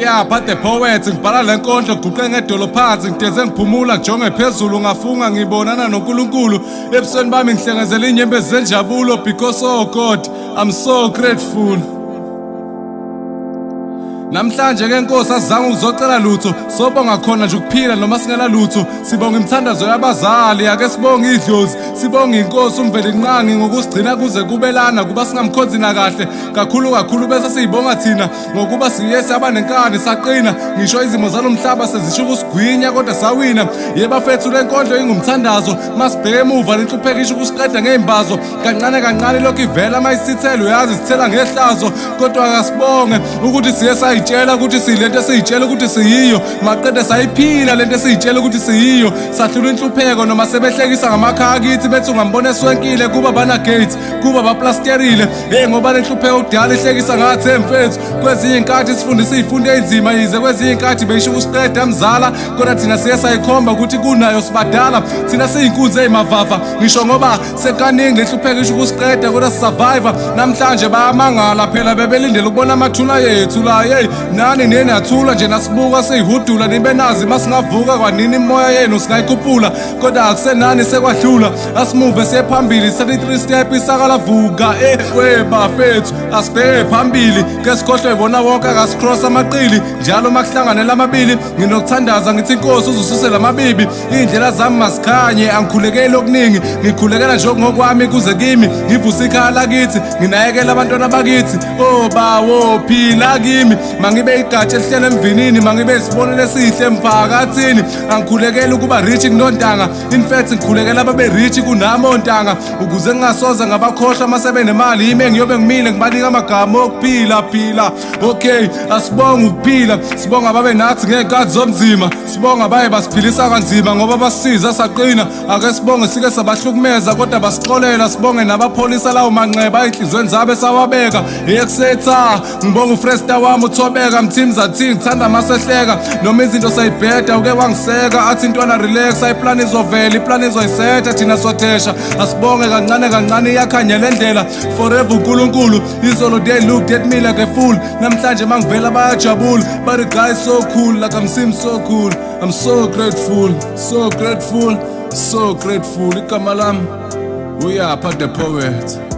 Uyapha the poet, ngibhala le nkondlo guqe ngedolo phansi, ngideze ngiphumula, ngijonge phezulu, ngafunga ngibonana noNkulunkulu. Ebusweni bami ngihlengezela inyembezi zenjabulo because, oh God, I'm so grateful. Namhlanje ke Nkosi, asizange ukuzocela lutho, sobonga khona nje ukuphila noma singela lutho. Sibonga imithandazo yabazali, ake sibonge idlozi, sibonge inkosi uMvelinqangi ngokusigcina kuze kubelana kuba singamkhonzi nakahle kakhulu kakhulu, bese siyibonga thina ngokuba siye saba nenkani, saqina ngisho izimo zalomhlaba sezisho ukusigwinya, kodwa sawina. Yebafethu, le nkondlo ingumthandazo. Masibheke emuva, lenhlupheko isho ukusiqeda ngey'mbazo kancane kancane, lokhu ivela mayisithela, uyazi sithela ngehlazo, kodwa akasibonge ukuthi siye sayitshela ukuthi siyilento esiyitshela ukuthi siyiyo, maqede sayiphila lento esiyitshela ukuthi siyiyo, sahlula inhlupheko. Noma sebehlekisa ngamakhaya kithi, bethi ungambona eswenkile kuba bana gates, kuba baplasterile, hey, ngoba lenhlupheko kudala ihlekisa ngathi emfethu. Kwezinye iy'nkathi sifundisa iy'fundo ey'nzima, yize kwezinye iy'nkathi beyisho ukusiqeda mzala, kodwa thina siye sayikhomba ukuthi kunayo sibadala. Thina siyinkunzi ey'mavava, ngisho ngoba sekaningi lenhlupheko isho ukusiqeda, kodwa sisurvive. Namhlanje bayamangala phela, bebelindele ukubona amathuna yethu la. Hey, nani niye nathula nje nasibuka siyihudula, nibe nazi masingavuka kwanini imoya yenu singayikhuphula, kodwa akusenani, sekwadlula. Asimuve siye phambili, 33 step isakalavuka. We bafethu, asibheke phambili ke, sikhohlwe ibona wonke akasicross amaqili. Njalo makuhlanganela amabili, nginokuthandaza ngithi inkosi uzususela amabibi, iy'ndlela zami masikhanye. Angikhulekeli okuningi, ngikhulekela nje ngokwami kuze kimi, ngivuse ikhaya lakithi, nginakekela abantwana bakithi. Oh bawo, phila kimi, mangibe igatsha elihlele emvinini, mangibe isibonelo esihle emphakathini. Angikhulekeli ukuba rich kunontanga, in fact ngikhulekela ababe rich kunami ontanga, ukuze ngingasoze ngabakhohlwa uma sebenemali, yimi engiyobe ngimile ngibanika amagama okuphila phila. Okay, asibonge ukuphila, sibonga babe nathi ngey'nkathi zobunzima, sibonga baye basiphilisa kanzima ngoba basisiza saqina. Ake sibonge sike sabahlukumeza kodwa basixolela, sibonge nabapholisa lawo manxeba ey'nhliziyweni zabo esawabeka. Yekusetha ngibonga ufresta wami uThobeka Mthimza, ngithanda masehleka noma izinto sayibheda, uke wangiseka athi, "Ntwana, relax, iplani izovela, iplani izoyisetha, thina sothesha." Asibonge, kancane kancane iyakhanya le ndlela. Forever uNkulunkulu. Izolo they looked at me like a fool, namhlanje mangivela bayajabula, but the guy is so cool, like I'm seem so cool. I'm so grateful, so grateful, so grateful. Igama lami Uyapha the poet.